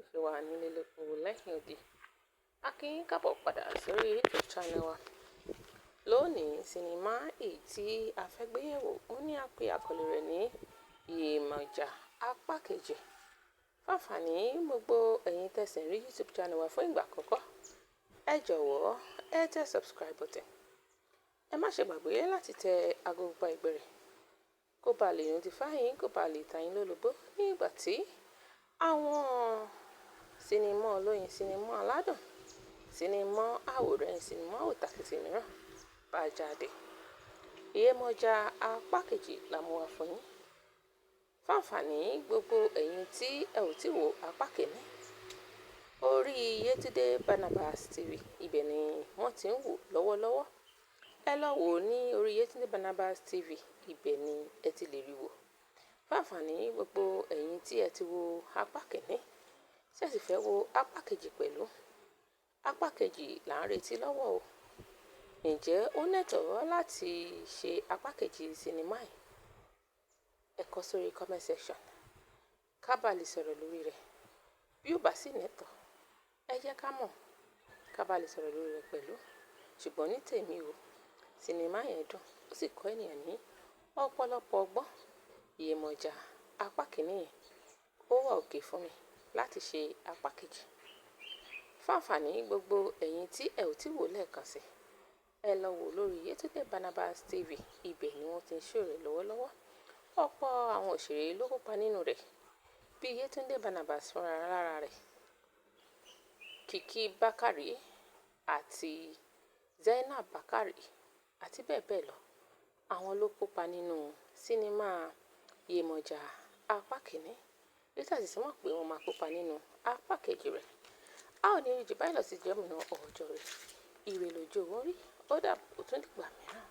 Olólùfẹ́ wa nílé lóko lẹ́yìn odi. A kí yín káàbọ̀ padà sórí YouTube channel wa. Lónìí, sinimá èyí tí a fẹ́ gbé yẹ̀wò ó ní a pè àkọlé rẹ̀ ní Yemọja apá kejì. Fún gbogbo ẹ̀yin tẹ̀sí rí YouTube channel wa fún ìgbà àkọ́kọ́, ẹ jọ̀wọ́ ẹ tẹ subscribe button. Ẹ má ṣe gbàgbé láti tẹ agogo pupa ẹ̀gbẹ́ rẹ̀ kó ba lè notify yín, kó ba lè ta yín lólobó ní ìgbà tí àwọn sinimá olóyin, sinimá aládùn, sinimá àwòrán, sinimá òtàkìtì mìíràn bá jáde. Yemọja apá kejì la mú wá fún yín. Fún àǹfààní gbogbo ẹ̀yin tí ẹ ò tí wo apá kìíní, orí Yetunde Barnabas TV, ibẹ̀ ni wọ́n ti ń wò lọ́wọ́lọ́wọ́. Ẹ lọ wò ó ní orí Yetunde Barnabas TV, ibẹ̀ ni ẹ ti lè rí wò. Fún àǹfààní gbogbo ẹ̀yin tí ẹ ti wo apá kìíní, tí ẹ sì fẹ́ wo apá kejì pẹ̀lú, apá kejì là ń retí lọ́wọ́ o. Ǹjẹ́ ó lẹ́tọ̀ọ́ láti ṣe apá kejì sinimá yìí? Ẹ kọ sórí comment section ká bá lè sọ̀rọ̀ lórí rẹ̀. Bí ó bá sì lẹ́tọ̀ọ́, ẹ jẹ́ ká mọ̀ ká bá lè sọ̀rọ̀ lórí rẹ̀ pẹ̀lú. Ṣùgbọ́n ní tèmi o, sinimá yẹn dùn, ó sì kọ́ ènìyàn ní ọ̀pọ̀lọpọ̀ ọgbọ́n. Yemọja apá kìíní yẹn ó wà okay fún mi láti ṣe apá kejì. Fún àǹfààní gbogbo ẹ̀yin tí ẹ ò tí wò lẹ́ẹ̀kan sí, ẹ lọ wò lórí Yetunde Barnabas TV, ibẹ̀ ni wọ́n ti ń show rẹ̀ lọ́wọ́lọ́wọ́. Ọ̀pọ̀ àwọn òṣèré ló kópa nínú rẹ̀ bí Yetunde Barnabas fúnra lára rẹ̀, Kiki Bakare àti Zainab Bakare àti bẹ́ẹ̀ bẹ́ẹ̀ lọ. Àwọn ló kópa nínú sinimá Yemọja apá kìíní. Rita sì mọ̀ pé wọ́n máa kópa nínú apá kejì rẹ̀. A ò ní rí jù báyìí lọ sí ìjọ́ mìíràn ọjọ́ rẹ̀. Ire lójú owó rí, ó dàbọ̀, ó tún dìgbà mìíràn.